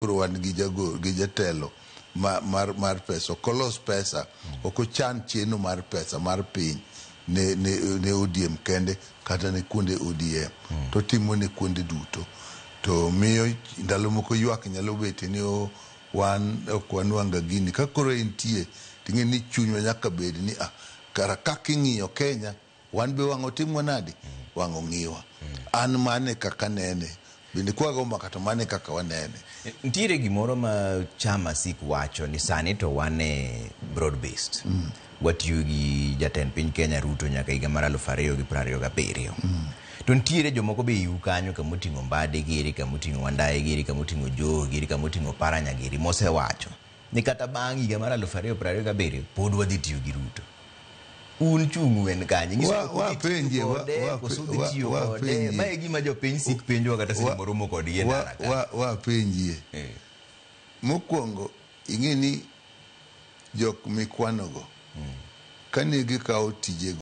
Koro wan gi jagoro gi jatelo ma, mar, mar pesa ok olos pesa ok ochan cheno mar pesa mar piny ne, ne, ne ODM kende kata ne kuonde ODM to timo ne kuonde duto to miyo ndalo moko ywak nyalo betie ni o wan ok wanwang'a gini ka koro entie ting'e ni chunywa nyaka bed ni ah, kara kaka ing'iyo Kenya wan be wang' otimwa nadi wang' ong'iwa an mane kaka nene bende kwago mbaka to mane kaka wanene Nitiere gimoro ma chama sik wacho ni sani to wan e broad based. Watiyo gi jatend piny Kenya Ruto nyaka higa mar 2027. To nitiere jomoko be iu kanyo kamoting'o Mbadi giri, kamoting'o Wandayi giri, kamoting'o Joho giri, kamoting'o Paranya giri mosewacho ni kata bang' higa mar 2027 pod wadhi tiyo gi Ruto. Un chung'u en kanye? Nyiso ni ok udhi tiyo kode, koso udhi tiyo kode? Ma e gima jopiny sik penjowa kata seche moromo kodgi e ndara ka. Wapenjie. Mokwongo ing'e ni jok mikwanogo kane gikawo tijego